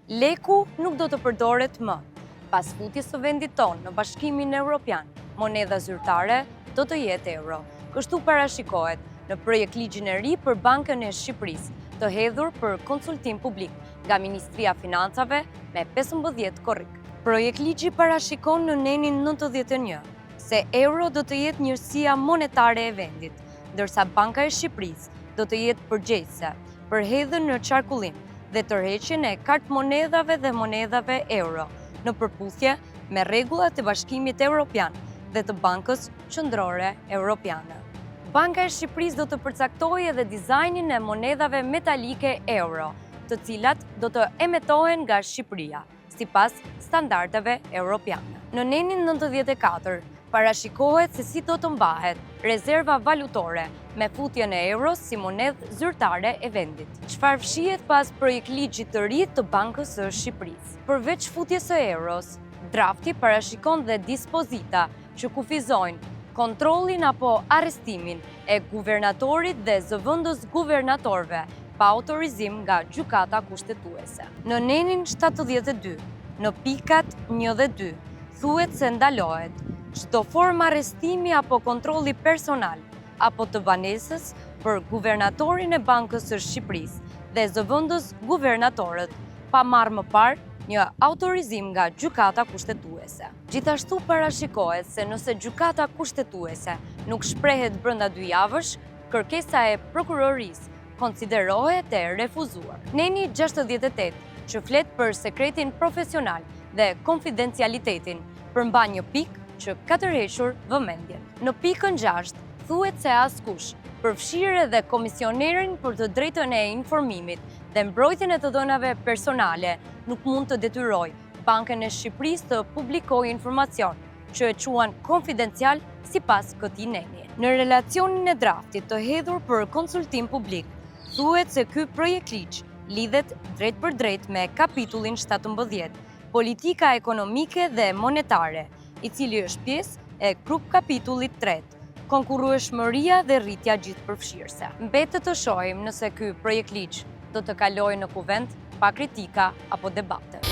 Leku nuk do të përdoret më. Pas futjes së vendit tonë në Bashkimin Evropian, monedha zyrtare do të jetë euro. Kështu parashikohet në projektligjin e ri për Bankën e Shqipërisë, të hedhur për konsultim publik nga Ministria e Financave me 15 korrik. Projektligji parashikon në nenin 91 se euro do të jetë njësia monetare e vendit, ndërsa Banka e Shqipërisë do të jetë përgjegjëse për hedhjen në qarkullim dhe tërheqjen e kartmonedhave dhe monedhave euro në përputhje me rregullat e Bashkimit Evropian dhe të Bankës Qendrore Evropiane. Banka e Shqipërisë do të përcaktojë edhe dizajnin e monedhave metalike euro, të cilat do të emetohen nga Shqipëria, sipas standardeve europiane. Në nenin 94, parashikohet se si do të mbahet rezerva valutore me futjen e euros si monedhë zyrtare e vendit. Çfarë fshihet pas projektligjit të ri të Bankës së Shqipërisë? Përveç futjes së euros, drafti parashikon dhe dispozita që kufizojnë kontrollin apo arrestimin e guvernatorit dhe zëvendës guvernatorëve pa autorizim nga Gjykata Kushtetuese. Në nenin 72, në pikat 1 dhe 2, thuhet se ndalohet çdo formë arrestimi apo kontrolli personal apo të banesës për guvernatorin e Bankës së Shqipërisë dhe zëvendës guvernatorët, pa marrë më parë një autorizim nga Gjykata Kushtetuese. Gjithashtu parashikohet se nëse Gjykata Kushtetuese nuk shprehet brenda dy javësh, kërkesa e prokurorisë konsiderohet e refuzuar. Neni 68, që flet për sekretin profesional dhe konfidencialitetin, përmban një pikë që ka tërhequr vëmendjen. Në pikën 6, thuhet se askush, përfshirë edhe komisionerin për të drejtën e informimit dhe mbrojtjen e të dhënave personale, nuk mund të detyrojë Bankën e Shqipërisë të publikojë informacion që e quan konfidencial sipas këtij neni. Në relacionin e draftit të hedhur për konsultim publik, thuhet se ky projektligj lidhet drejtpërdrejt me kapitullin 17, politika ekonomike dhe monetare, i cili është pjesë e grup kapitullit 3, konkurrueshmëria dhe rritja gjithëpërfshirëse. Mbetet të shohim nëse ky projektligj do të kalojë në kuvend pa kritika apo debate.